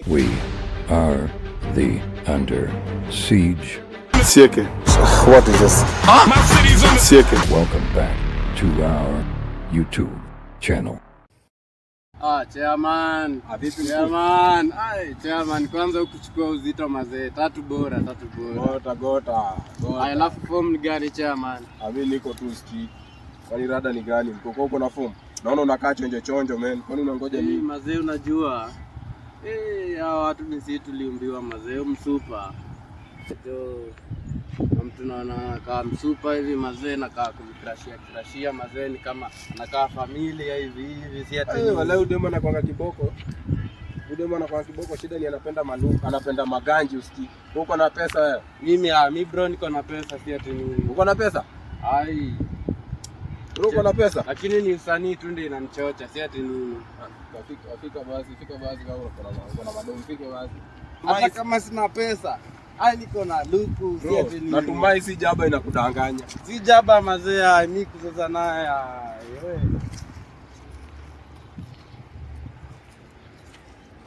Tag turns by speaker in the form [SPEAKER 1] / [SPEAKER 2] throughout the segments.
[SPEAKER 1] We are the Under Siege.
[SPEAKER 2] Sieke.
[SPEAKER 3] What is this?
[SPEAKER 2] Sieke.
[SPEAKER 1] Welcome back to our YouTube channel.
[SPEAKER 4] Ah, chairman.
[SPEAKER 3] Vipi mkuu?
[SPEAKER 4] Chairman. Ai, chairman, kwanza ukuchukua uzito mazee. Tatu bora, tatu bora.
[SPEAKER 3] Gota gota. Gota.
[SPEAKER 4] Ai, alafu form ni gani, chairman?
[SPEAKER 3] Ah, mimi niko tu street. Kwani rada ni gani? Mkoko uko na form? Naona unakaa chonjo chonjo, man. Kwani unangoja
[SPEAKER 4] Eh,
[SPEAKER 3] nini?
[SPEAKER 4] mazee unajua. Eh, hawa watu ni sisi tuliumbiwa mazee msupa. Jo. Na mtu naona kaa msupa hivi mazee na kaa kumkrashia krashia mazee ni kama anakaa familia hivi hivi si ati.
[SPEAKER 3] Eh, wala udemo anakuanga kiboko. Udemo anakuanga kiboko, shida ni anapenda maluka, anapenda maganji usikii. Uko na pesa wewe?
[SPEAKER 4] Mimi ah, mi bro niko na pesa si ati nini.
[SPEAKER 3] Uko na pesa?
[SPEAKER 4] Ai,
[SPEAKER 3] Bro, uko na pesa?
[SPEAKER 4] Lakini ni usanii tu ndio inanichocha si ati nini.
[SPEAKER 3] Fika fika basi, fika basi kama uko na madomo, fika basi.
[SPEAKER 4] Hata kama sina pesa, ai niko na luku si
[SPEAKER 3] Bro,
[SPEAKER 4] ati nini.
[SPEAKER 3] natumai si jaba inakudanganya.
[SPEAKER 4] Si jaba mazee, ai mi kuzoza naye ai we.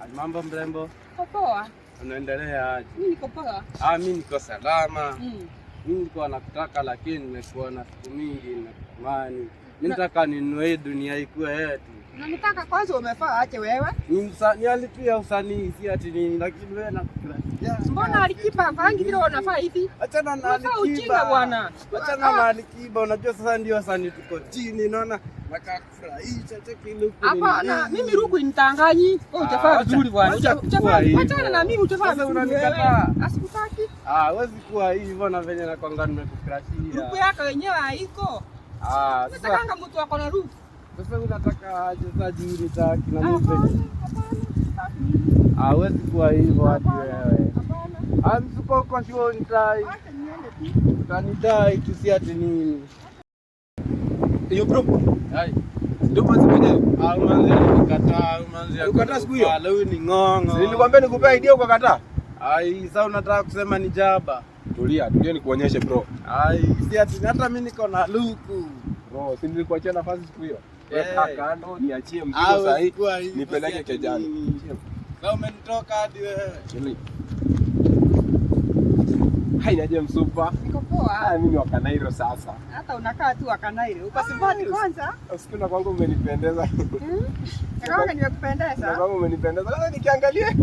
[SPEAKER 4] Ai, mambo mrembo,
[SPEAKER 5] Niko poa.
[SPEAKER 4] Unaendelea aje?
[SPEAKER 5] Mimi niko poa.
[SPEAKER 4] Ah, mi niko salama. Mi nilikuwa nakutaka lakini nimekuona siku mingi nimekutamani. Mi nataka ninunue hii dunia ikuwe yetu.
[SPEAKER 5] Unanitaka kwanza umefaa aje wewe?
[SPEAKER 4] Ni ni alipia usanii si ati nini, lakini wewe nakufurahia.
[SPEAKER 5] Mbona Alikiba hafangi vile unafaa hivi?
[SPEAKER 4] Achana na
[SPEAKER 5] Unafaa
[SPEAKER 4] Alikiba.
[SPEAKER 5] ujinga bwana.
[SPEAKER 4] Achana na Alikiba, unajua sasa ndio wasanii tuko chini, unaona nakaa kufurahisha cheki luku.
[SPEAKER 5] Hapana, mimi ruku nitanganyi. Wewe utafaa
[SPEAKER 4] Ah,
[SPEAKER 5] vizuri bwana.
[SPEAKER 4] acha
[SPEAKER 5] Utafaa.
[SPEAKER 4] kuwa hivyo.
[SPEAKER 5] Achana na mimi utafaa
[SPEAKER 4] Sasa
[SPEAKER 5] vizuri wewe.
[SPEAKER 4] unanikataa.
[SPEAKER 5] Asikutaki.
[SPEAKER 4] Ah, huwezi kuwa hivyo na venye nakwanga nimekukrashia.
[SPEAKER 5] Ruku yako wenyewe haiko.
[SPEAKER 4] Ah, sasa
[SPEAKER 5] Unatakanga mtu ako na ruku.
[SPEAKER 4] sasa unataka aje sasa juu nitaki na mimi
[SPEAKER 5] Hapana,
[SPEAKER 4] venye.
[SPEAKER 5] hapana. Sitaki mimi.
[SPEAKER 4] Ah, huwezi kuwa hivyo hadi
[SPEAKER 5] Hapana,
[SPEAKER 4] wewe.
[SPEAKER 5] hapana.
[SPEAKER 4] Ah, msupa uko sure unitai.
[SPEAKER 5] Acha niende tu.
[SPEAKER 4] Utanidai tu si ati nini.
[SPEAKER 3] Hiyo bro,
[SPEAKER 4] Ai.
[SPEAKER 3] ndio basi mwenyewe.
[SPEAKER 4] Ah, manzi alikataa, manzi
[SPEAKER 3] Alikukataa siku hiyo?
[SPEAKER 4] Leo ni ng'ong'o.
[SPEAKER 3] Si nilikwambia nikupea idea ukakataa?
[SPEAKER 4] Ai, sasa unataka kusema ni jaba.
[SPEAKER 3] Tulia, tulia nikuonyeshe bro.
[SPEAKER 4] Ai, si ati hata mimi niko na luku.
[SPEAKER 3] Bro, si nilikuachia nafasi siku hiyo.
[SPEAKER 4] Eh.
[SPEAKER 3] Weka kando, niachie
[SPEAKER 4] Ah,
[SPEAKER 3] mzigo sahi,
[SPEAKER 4] usikuwa hivyo,
[SPEAKER 3] nipeleke
[SPEAKER 4] si ati
[SPEAKER 3] kejani.
[SPEAKER 4] nini. Sasa umenitoka hadi wewe.
[SPEAKER 3] Chili. Hai, naje msupa.
[SPEAKER 5] Niko poa.
[SPEAKER 3] Ah, mimi wa Kanairo sasa.
[SPEAKER 5] Hata unakaa tu wakanaile. Uko smart kwanza.
[SPEAKER 3] Usiku na kwangu umenipendeza.
[SPEAKER 5] Kama
[SPEAKER 3] Na
[SPEAKER 5] nimekupendeza.
[SPEAKER 3] kwangu umenipendeza. Sasa nikiangalia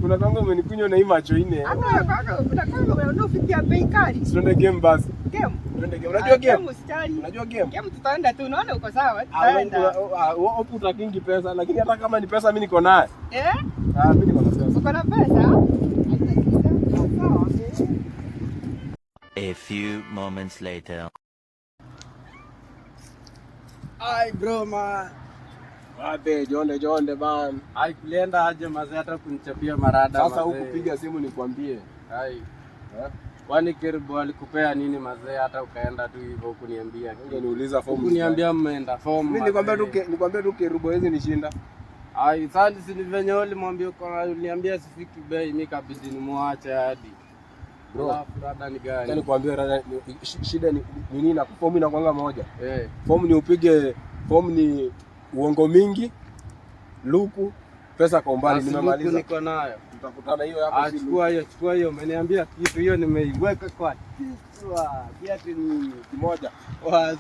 [SPEAKER 3] una kwangu umenikunywa na hii macho ine.
[SPEAKER 5] Hata wewe kwanza unakwanga unafikia bei kali.
[SPEAKER 3] Tuende game basi.
[SPEAKER 5] Game.
[SPEAKER 3] Tuende game. Unajua game?
[SPEAKER 5] Game usijali.
[SPEAKER 3] Unajua game?
[SPEAKER 5] Game tutaenda tu, unaona uko sawa,
[SPEAKER 3] Ah,
[SPEAKER 5] tutaenda.
[SPEAKER 3] Hope utakingi pesa lakini hata kama ni pesa mimi niko naye.
[SPEAKER 5] Eh?
[SPEAKER 3] Ah, mimi niko na pesa.
[SPEAKER 5] Uko na pesa? Haina shida. Sawa.
[SPEAKER 6] A few moments later.
[SPEAKER 4] Ai bro man.
[SPEAKER 3] Wape jonde jonde ban.
[SPEAKER 4] Ai kulienda aje mazee hata kunichapia marada
[SPEAKER 3] Sasa
[SPEAKER 4] mazee.
[SPEAKER 3] huku piga simu nikwambie.
[SPEAKER 4] Ai.
[SPEAKER 3] Eh?
[SPEAKER 4] Kwani Kerubo alikupea nini mazee hata ukaenda tu hivyo hukuniambia kitu.
[SPEAKER 3] Ungeniuliza form.
[SPEAKER 4] Hukuniambia mmeenda form.
[SPEAKER 3] Mimi nikwambia tu
[SPEAKER 4] mazee.
[SPEAKER 3] nikwambia tu Kerubo hizi nishinda.
[SPEAKER 4] Ai, sasa si ni venye ulimwambia uko na uliniambia sifiki bei mimi kabidi nimwache hadi.
[SPEAKER 3] Bro.
[SPEAKER 4] Alafu rada ni
[SPEAKER 3] Acha
[SPEAKER 4] gani?
[SPEAKER 3] nikwambie rada, shida ni ni nini na form inakuanga moja.
[SPEAKER 4] Eh.
[SPEAKER 3] Form ni upige form ni uongo mingi, luku, pesa kwa umbali
[SPEAKER 4] Basi luku
[SPEAKER 3] nimemaliza.
[SPEAKER 4] niko nayo.
[SPEAKER 3] Tutakutana hiyo yako
[SPEAKER 4] Ah,
[SPEAKER 3] si luku.
[SPEAKER 4] chukua hiyo, chukua hiyo. Umeniambia kitu hiyo nimeiweka kwa kichwa. Kiatu ni
[SPEAKER 3] Kimoja.
[SPEAKER 4] wazi.